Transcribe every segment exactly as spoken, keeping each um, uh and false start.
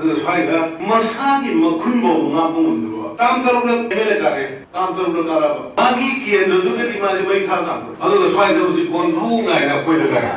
ꯑꯗꯨꯅ ꯁ꯭ꯋꯥꯏꯗ ꯃꯁꯥꯒꯤ ꯃꯈꯨꯟ ꯐꯥꯎꯕ ꯉꯥꯛꯄ ꯉꯝꯗꯕ, ꯇꯥꯝ ꯇꯔꯨꯛꯂꯛ ꯑꯦꯝ ꯑꯦꯜ ꯑꯦ ꯀꯥꯔꯦ, ꯇꯥꯝ ꯇꯔꯨꯛꯂꯛ ꯀꯥꯔꯕ ꯃꯥꯒꯤ ꯀꯦꯟꯗ꯭ꯔꯗꯨꯗꯗꯤ ꯃꯥꯁꯦ ꯃꯩ ꯊꯥ ꯇꯥꯝꯕ꯫ ꯑꯗꯨꯒ ꯁ꯭ꯋꯥꯏꯗ ꯍꯧꯖꯤꯛ ꯕꯣꯟꯊꯨ ꯉꯥꯏꯅ ꯑꯩꯈꯣꯏꯗ ꯂꯥꯛꯑꯦ꯫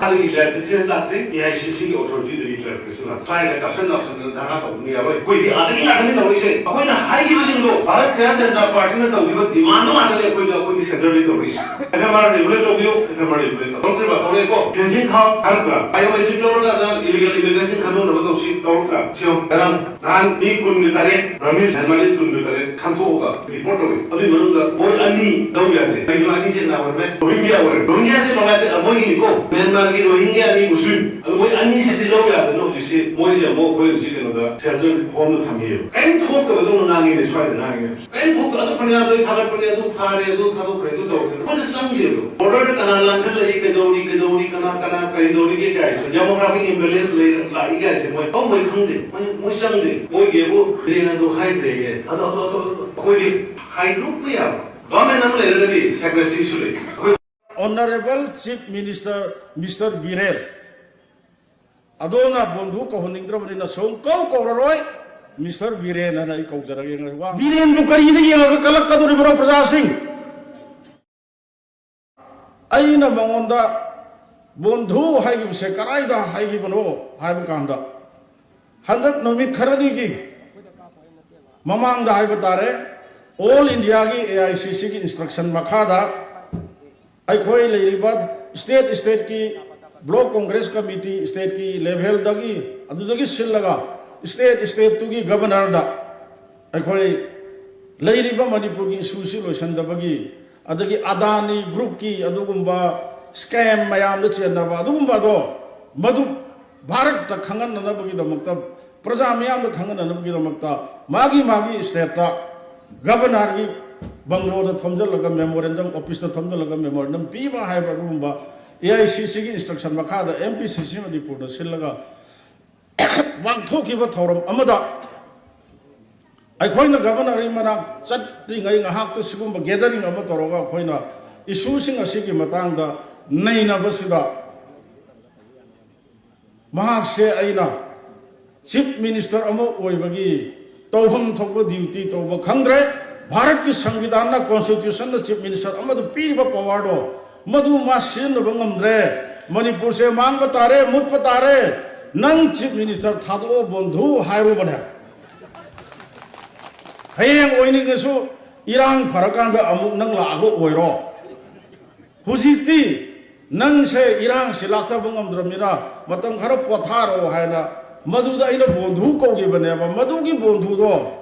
ꯑꯗꯨꯒꯤ ꯂꯥꯏꯔꯤꯛꯇ ꯊꯤꯅ ꯂꯥꯛꯇ꯭ꯔꯤ, ꯑꯦ ꯑꯥꯏ ꯁꯤ ꯁꯤꯒꯤ ꯑꯣꯊꯣꯔꯤꯇꯤꯗꯒꯤ ꯂꯥꯏꯔꯤꯛꯇꯁꯨ ꯂꯥꯛꯇ꯭ꯔꯤ꯫ ꯁ꯭ꯋꯥꯏꯗ ꯀꯥꯞꯁꯟ ꯀꯥꯞꯁꯟꯗꯅ ꯙꯔꯅꯥ ꯇꯧꯕꯅꯤ ꯌꯥꯔꯣꯏ꯫ ꯑꯩꯈꯣꯏꯗꯤ ꯑꯥꯗꯒꯤ ꯉꯥꯛꯇꯅꯤ ꯇꯧꯔꯛꯏꯁꯦ꯫ ꯑꯩꯈꯣꯏꯅ ꯍꯥꯏꯈꯤꯕꯁꯤꯡꯗꯣ ꯚꯥꯔꯠ ꯖꯅꯇꯥ ꯄꯥꯔꯇꯤꯅ ꯇꯧꯈꯤꯕ ꯗꯤꯃꯥꯟꯗꯣ ꯉꯥꯛꯇꯅꯦ ꯑꯩꯈꯣꯏꯗ, ꯑꯩꯈꯣꯏꯒꯤ ꯁꯦꯟꯇꯔꯗꯒꯤ ꯇꯧꯔꯛꯏꯁꯦ꯫ ꯑꯦꯐ ꯑꯥꯏ ꯑꯥꯔ ꯔꯤꯒꯨꯂꯦꯠ ꯇꯧꯕꯤꯌꯨ, ꯑꯦꯐ ꯑꯥꯏ ꯑꯥꯔ ꯔꯤꯒꯨꯂꯦꯠ ꯇꯧ꯫ ꯇꯧꯔꯛꯇ꯭ꯔꯤꯕ? ꯇꯧꯔꯛꯑꯦꯀꯣ꯫ ꯐꯦꯟꯁꯤꯡ ꯈꯥꯎ ꯍꯥꯏꯔꯛꯇ꯭ꯔꯥ? ꯕꯥꯏꯑꯣꯃꯦꯇ꯭ꯔꯤꯛ ꯂꯧꯔꯀꯥꯟꯗ ꯏꯂꯤꯒꯦꯜ ꯏꯃꯤꯒ꯭ꯔꯦꯁꯟ ꯈꯟꯗꯣꯛꯅꯕ ꯇꯧꯁꯤ ꯇꯧꯔꯛꯇ꯭ꯔꯥ? ꯁꯤ ꯌꯦꯡꯉꯨ꯫ ꯉꯔꯥꯡ ꯅꯍꯥꯟ ꯃꯤ ꯀꯨꯟꯒ ꯇꯔꯦꯠ, ꯔꯥꯃꯤꯁ ꯃꯦꯟꯃꯥꯂꯤꯁ ꯀꯨꯟꯒ ꯇꯔꯦꯠ ꯈꯟꯗꯣꯛꯑꯒ ꯔꯤꯄꯣꯔꯠ ꯇꯧꯏ꯫ ꯑꯗꯨꯒꯤ ꯃꯅꯨꯡꯗ ꯃꯣꯏ ꯑꯅꯤ ꯂꯧ ꯌꯥꯗꯦ꯫ ꯀꯩꯒꯤꯅꯣ? ꯑꯅꯤꯁꯦ ꯀꯅꯥ ꯑꯣꯏꯔꯝꯃꯦ? ꯔꯣꯍꯤꯡꯒ꯭ꯌꯥ ꯑꯣꯏꯔꯦ꯫ ꯔꯣꯍꯤꯡꯒ꯭ꯌꯥꯁꯦ ꯀꯃꯥꯏꯅ ꯇꯧ-, ꯃꯣꯏꯒꯤꯅꯤꯀꯣ, ꯃꯦꯟꯃꯥꯔꯒꯤ ꯔꯣꯍꯤꯡꯒ꯭ꯌꯥ ꯑꯅꯤ, ꯃꯨꯁꯂꯤꯝ꯫ ꯑꯗꯨ ꯃꯣꯏ ꯑꯅꯤꯁꯤꯗꯤ ꯂꯧ ꯌꯥꯗꯅ ꯍꯧꯖꯤꯛꯁꯦ ꯃꯣꯏꯁꯦ ꯑꯃꯨꯛ ꯑꯩꯈꯣꯏ ꯍꯧꯖꯤꯛ ꯀꯩꯅꯣꯗ ꯁꯦꯟꯇ꯭ꯔꯦꯜ ꯐꯣꯝꯗ ꯊꯝꯃꯤꯑꯕ꯫ ꯀꯔꯤꯝ ꯊꯣꯛꯇꯕꯗꯧꯅ ꯉꯥꯡꯉꯤꯅꯦ ꯁ꯭ꯋꯥꯏꯗ ꯉꯥꯡꯉꯤꯅꯦ꯫ ꯀꯔꯤꯝ ꯊꯣꯛꯇ-, ꯑꯗꯨ ꯐꯅꯌꯥꯝ ꯂꯣꯏ ꯊꯥꯒꯠꯄꯅꯦ, ꯑꯗꯨ ꯐꯥꯔꯦ, ꯑꯗꯨ ꯊꯥꯗꯣꯛꯈ꯭ꯔꯦ, ꯑꯗꯨ ꯇꯧꯈ꯭ꯔꯦ꯫ ꯑꯩꯈꯣꯏꯗ ꯆꯪꯗꯦꯕ꯫ ꯕꯣꯔꯗꯔꯗ ꯀꯅꯥ ꯂꯥꯟꯁꯤꯜꯂꯛꯏ, ꯀꯩꯗꯧꯔꯤ, ꯀꯩꯗꯧꯔꯤ, ꯀꯅꯥ, ꯀꯅꯥ ꯀꯔꯤ ꯇꯧꯔꯤꯒꯦ ꯀꯥꯏꯁꯦ, ꯗꯦꯃꯣꯒ꯭ꯔꯥꯐꯤꯛ ꯏꯝꯕꯦꯂꯦꯟꯁ ꯂꯩꯔ ꯂꯥꯛꯏ ꯀꯥꯏꯁꯦ ꯃꯣꯏ ꯊꯑꯣꯏ ꯈꯪꯗꯦ, ꯃꯣꯏ, ꯃꯣꯏ ꯆꯪꯗꯦ꯫ ꯃꯣꯏꯒꯤꯕꯨ ꯕ꯭ꯔꯦꯟ ꯑꯗꯨ ꯍꯥꯏꯗ꯭ꯔꯦꯌꯦ꯫ ꯑꯗꯨ, ꯑꯗꯨ, ꯑꯗꯨ, ꯑꯗꯨ ꯑꯩꯈꯣꯏꯗꯤ ꯍꯥꯏꯗꯣꯛꯄ ꯌꯥꯕ꯫ ꯒꯚꯔꯟꯃꯦꯟꯠ ꯑꯃ ꯂꯩꯔꯒꯗꯤ ꯁꯦꯀ꯭ꯔꯦꯁꯤꯁꯨ ꯂꯩ꯫ ꯑꯩꯈꯣꯏ Honourable Chief Minister Mister Biren, ꯑꯗꯣꯝꯅ ꯕꯣꯟꯙꯨ ꯀꯧꯍꯟꯅꯤꯡꯗ꯭ꯔꯕꯅꯤꯅ ꯁꯨꯝ ꯀꯧ ꯀꯧꯔꯔꯣꯏ, ꯃꯤꯁꯇꯔ ꯕꯤꯔꯦꯟ ꯍꯥꯏꯅ ꯑꯩ ꯀꯧꯖꯔꯒꯦ꯫ ꯉꯁꯤ ꯋꯥ ꯕꯤꯔꯦꯟꯕꯨ ꯀꯔꯤꯗ ꯌꯦꯡꯉꯒ ꯀꯜꯂꯛꯀꯗꯧꯔꯤꯕꯅꯣ ꯄ꯭ꯔꯖꯥꯁꯤꯡ? ꯑꯩꯅ ꯃꯉꯣꯟꯗ ꯕꯣꯟꯙꯨ ꯍꯥꯏꯈꯤꯕꯁꯦ ꯀꯗꯥꯏꯗ ꯍꯥꯏꯈꯤꯕꯅꯣ ꯍꯥꯏꯕ ꯀꯥꯟꯗ, ꯍꯟꯗꯛ ꯅꯨꯃꯤꯠ ꯈꯔꯅꯤꯒꯤ ꯃꯃꯥꯡꯗ ꯍꯥꯏꯕ ꯇꯥꯔꯦ, ꯑꯣꯜ ꯏꯟꯗꯤꯌꯥꯒꯤ ꯑꯦ ꯑꯥꯏ ꯁꯤ ꯁꯤꯒꯤ ꯏꯟꯁꯇ꯭ꯔꯛꯁꯟ ꯃꯈꯥꯗ ꯑꯩꯈꯣꯏ ꯂꯩꯔꯤꯕ ꯁ꯭ꯇꯦꯠ ꯁ꯭ꯇꯦꯠꯀꯤ ꯕ꯭ꯂꯣꯛ ꯀꯣꯡꯒ꯭ꯔꯦꯁ ꯀꯃꯤꯇꯤ ꯁ꯭ꯇꯦꯠꯀꯤ ꯂꯦꯚꯦꯜꯗꯒꯤ, ꯑꯗꯨꯗꯒꯤ ꯁꯤꯜꯂꯒ ꯁ꯭ꯇꯦꯠ ꯁ꯭ꯇꯦꯠꯇꯨꯒꯤ ꯒꯕꯔꯅꯔꯗ ꯑꯩꯈꯣꯏ ꯂꯩꯔꯤꯕ ꯃꯅꯤꯄꯨꯔꯒꯤ ꯏꯁꯨꯁꯤ ꯂꯣꯏꯁꯤꯟꯗꯕꯒꯤ, ꯑꯗꯒꯤ ꯑꯗꯥꯅꯤ ꯒ꯭ꯔꯨꯞꯀꯤ ꯑꯗꯨꯒꯨꯝꯕ ꯁ꯭ꯀꯦꯝ ꯃꯌꯥꯝꯗ ꯆꯦꯟꯅꯕ ꯑꯗꯨꯒꯨꯝꯕꯗꯣ, ꯃꯗꯨ ꯚꯥꯔꯠꯇ ꯈꯪꯍꯟꯅꯅꯕꯒꯤꯗꯃꯛꯇ, ꯄ꯭ꯔꯖꯥ ꯃꯤꯌꯥꯝꯗ ꯈꯪꯍꯟꯅꯅꯕꯒꯤꯗꯃꯛꯇ ꯃꯥꯒꯤ ꯃꯥꯒꯤ ꯁ꯭ꯇꯦꯠꯇ ꯒꯕꯔꯅꯔꯒꯤ ꯕꯪꯒ꯭ꯂꯣꯗ ꯊꯣꯝꯖꯤꯜꯂꯒ ꯃꯦꯃꯣꯔꯦꯟꯗꯝ, ꯑꯣꯐꯤꯁꯇ ꯊꯣꯝꯖꯤꯜꯂꯒ ꯃꯦꯃꯣꯔꯦꯟꯗꯝ ꯄꯤꯕ ꯍꯥꯏꯕ ꯑꯗꯨꯒꯨꯝꯕ ꯑꯦ ꯑꯥꯏ ꯁꯤ ꯁꯤꯒꯤ ꯏꯟꯁꯇ꯭ꯔꯛꯁꯟ ꯃꯈꯥꯗ ꯑꯦꯝ ꯄꯤ ꯁꯤ ꯁꯤ ꯃꯅꯤꯄꯨꯔꯗ ꯁꯤꯜꯂꯒ ꯄꯥꯡꯊꯣꯛꯈꯤꯕ ꯊꯧꯔꯝ ꯑꯃꯗ ꯑꯩꯈꯣꯏꯅ ꯒꯕꯔꯅꯔꯒꯤ ꯃꯅꯥꯛ ꯆꯠꯇ꯭ꯔꯤꯉꯩ ꯉꯥꯏꯍꯥꯛꯇ ꯁꯤꯒꯨꯝꯕ ꯒꯦꯗꯔꯤꯡ ꯑꯃ ꯇꯧꯔꯒ ꯑꯩꯈꯣꯏꯅ ꯏꯁꯨꯁꯤꯡ ꯑꯁꯤꯒꯤ ꯃꯇꯥꯡꯗ ꯅꯩꯅꯕꯁꯤꯗ ꯃꯍꯥꯛꯁꯦ ꯑꯩꯅ ꯆꯤꯐ ꯃꯤꯅꯤꯁꯇꯔ ꯑꯃ ꯑꯣꯏꯕꯒꯤ ꯇꯧꯐꯝ ꯊꯣꯛꯄ ꯗ꯭ꯌꯨꯇꯤ ꯇꯧꯕ ꯈꯪꯗ꯭ꯔꯦ꯫ ꯚꯥꯔꯠꯀꯤ ꯁꯪꯕꯤꯙꯥꯟꯅ, ꯀꯣꯟꯁꯇꯤꯇ꯭ꯌꯨꯁꯟꯅ ꯆꯤꯐ ꯃꯤꯅꯤꯁꯇꯔ ꯑꯃꯗ ꯄꯤꯔꯤꯕ ꯄꯋꯥꯔꯗꯣ, ꯃꯗꯨ ꯃꯥ ꯁꯤꯖꯤꯟꯅꯕ ꯉꯝꯗ꯭ꯔꯦ꯫ ꯃꯅꯤꯄꯨꯔꯁꯦ ꯃꯥꯡꯕ ꯇꯥꯔꯦ, ꯃꯨꯠꯄ ꯇꯥꯔꯦ꯫ ꯅꯪ ꯆꯤꯐ ꯃꯤꯅꯤꯁꯇꯔ ꯊꯥꯗꯣꯛꯑꯣ ꯕꯣꯟꯙꯨ ꯍꯥꯏꯔꯨꯕꯅꯦ꯫ ꯍꯌꯦꯡ ꯑꯣꯏꯅꯤꯡꯉꯁꯨ ꯏꯔꯥꯡ ꯐꯔꯀꯥꯟꯗ ꯑꯃꯨꯛ ꯅꯪ ꯂꯥꯛꯑꯒ ꯑꯣꯏꯔꯣ꯫ ꯍꯧꯖꯤꯛꯇꯤ ꯅꯪꯁꯦ ꯏꯔꯥꯡꯁꯤ ꯂꯥꯛꯊꯕ ꯉꯝꯗ꯭ꯔꯕꯅꯤꯅ ꯃꯇꯝ ꯈꯔ ꯄꯣꯊꯥꯔꯣ ꯍꯥꯏꯅ ꯃꯗꯨꯗ ꯑꯩꯅ ꯕꯣꯟꯙꯨ ꯀꯧꯈꯤꯕꯅꯦꯕ꯫ ꯃꯗꯨꯒꯤ ꯕꯣꯟꯙꯨꯗꯣ,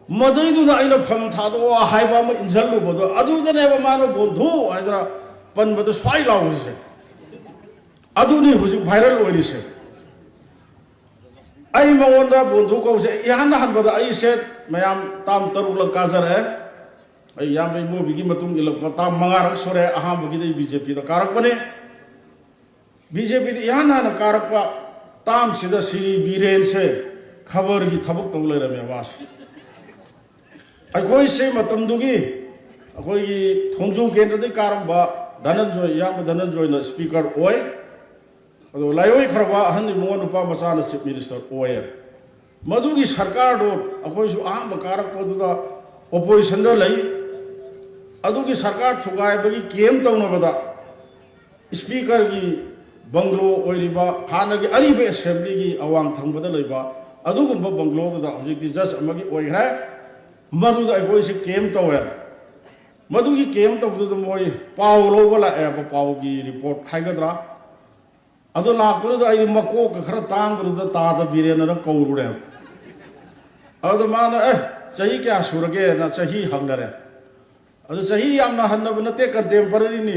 ꯃꯗꯨꯏꯗꯨꯗ ꯑꯩꯅ ꯐꯝ ꯊꯥꯗꯣꯛꯑꯣ ꯍꯥꯏꯕ ꯑꯃ ꯏꯟꯁꯤꯜꯂꯨꯕꯗꯣ, ꯑꯗꯨꯗꯅꯦꯕ ꯃꯥꯅ ꯕꯣꯟꯙꯨ ꯍꯥꯏꯗꯅ ꯄꯟꯕꯗ ꯁ꯭ꯋꯥꯏ ꯂꯥꯎꯔꯤꯁꯦ꯫ ꯑꯗꯨꯅꯤ ꯍꯧꯖꯤꯛ ꯚꯥꯏꯔꯦꯜ ꯑꯣꯏꯔꯤꯁꯦ꯫ ꯑꯩ ꯃꯉꯣꯟꯗ ꯕꯣꯟꯙꯨ ꯀꯧꯁꯦ꯫ ꯏꯍꯥꯟ ꯍꯥꯟꯕꯗ ꯑꯩꯁꯦ, ꯃꯌꯥꯝ, ꯇꯥꯝ ꯇꯔꯨꯛꯂꯛ ꯀꯥꯖꯔꯛꯑꯦ꯫ ꯑꯩ ꯏꯌꯥꯝꯕ ꯏꯕꯣꯕꯤꯒꯤ ꯃꯇꯨꯡ ꯏꯜꯂꯛꯄ ꯇꯥꯝ ꯃꯉꯥꯔꯛ ꯁꯨꯔꯦ꯫ ꯑꯍꯥꯟꯕꯒꯤꯗꯤ ꯕꯤ ꯖꯦ ꯄꯤꯗ ꯀꯥꯔꯛꯄꯅꯦ꯫ ꯕꯤ ꯖꯦ ꯄꯤꯗ ꯏꯍꯥꯟ ꯍꯥꯟꯅ ꯀꯥꯔꯛꯄ ꯇꯥꯝꯁꯤꯗ ꯁ꯭ꯔꯤ ꯕꯤꯔꯦꯟꯁꯦ ꯈꯕꯔꯒꯤ ꯊꯕꯛ ꯇꯧ ꯂꯩꯔꯝꯃꯦ ꯃꯥꯁꯦ꯫ ꯑꯩꯈꯣꯏꯁꯦ ꯃꯇꯝꯗꯨꯒꯤ ꯑꯩꯈꯣꯏꯒꯤ ꯊꯣꯡꯖꯨ ꯀꯦꯟꯗ꯭ꯔꯗꯒꯤ ꯀꯥꯔꯝꯕ ꯙꯅꯟꯖꯣꯏ, ꯏꯌꯥꯝꯕ ꯙꯅꯟꯖꯣꯏꯅ ꯁ꯭ꯄꯤꯀꯔ ꯑꯣꯏ꯫ ꯑꯗꯣ ꯂꯥꯏꯑꯣꯏꯈ꯭ꯔꯕ ꯑꯍꯟ ꯏꯕꯨꯡꯉꯣ ꯅꯨꯄꯥ ꯃꯆꯥꯅ ꯆꯤꯐ ꯃꯤꯅꯤꯁꯇꯔ ꯑꯣꯏꯌꯦ꯫ ꯃꯗꯨꯒꯤ ꯁꯔꯀꯥꯔꯗꯣ ꯑꯩꯈꯣꯏꯁꯨ ꯑꯍꯥꯟꯕ ꯀꯥꯔꯛꯄꯗꯨꯗ ꯑꯣꯄꯣꯖꯤꯁꯟꯗ ꯂꯩ꯫ ꯑꯗꯨꯒꯤ ꯁꯔꯀꯥꯔ ꯊꯨꯒꯥꯏꯕꯒꯤ ꯀꯦꯝ ꯇꯧꯅꯕꯗ ꯁ꯭ꯄꯤꯀꯔꯒꯤ ꯕꯪꯒ꯭ꯂꯣ ꯑꯣꯏꯔꯤꯕ ꯍꯥꯟꯅꯒꯤ ꯑꯔꯤꯕ ꯑꯦꯁꯦꯝꯕ꯭ꯂꯤꯒꯤ ꯑꯋꯥꯡ ꯊꯪꯕꯗ ꯂꯩꯕ ꯑꯗꯨꯒꯨꯝꯕ ꯕꯪꯒ꯭ꯂꯣꯗꯨꯗ ꯍꯧꯖꯤꯛꯇꯤ ꯖꯁ ꯑꯃꯒꯤ ꯑꯣꯏꯈ꯭ꯔꯦ꯫ ꯃꯗꯨꯗ ꯑꯩꯈꯣꯏꯁꯦ ꯀꯦꯝ ꯇꯧꯋꯦ꯫ ꯃꯗꯨꯒꯤ ꯀꯦꯝ ꯇꯧꯕꯗꯨꯗ ꯃꯣꯏ ꯄꯥꯎ ꯂꯧꯕ ꯂꯥꯛꯑꯦꯕ, ꯄꯥꯎꯒꯤ ꯔꯤꯄꯣꯔꯠ ꯍꯥꯏꯒꯗ꯭ꯔꯥ꯫ ꯑꯗꯨ ꯂꯥꯛꯄꯗꯨꯗ ꯑꯩ ꯃꯀꯣꯛꯀ ꯈꯔ ꯇꯥꯡꯕꯗꯨꯗ ꯇꯥꯗ ꯕꯤꯔꯦꯟꯅ ꯀꯧꯔꯨꯔꯦꯕ꯫ ꯑꯗꯨꯗ ꯃꯥꯅ, "ꯑꯦ, ꯆꯍꯤ ꯀꯌꯥ ꯁꯨꯔꯒꯦꯅ?" ꯆꯍꯤ ꯍꯪꯅꯔꯦ꯫ ꯑꯗꯨ ꯆꯍꯤ ꯌꯥꯝꯅ ꯍꯟꯅꯕ ꯅꯠꯇꯦ, ꯀꯟꯇꯦꯝꯄꯔꯔꯤꯅꯤ꯫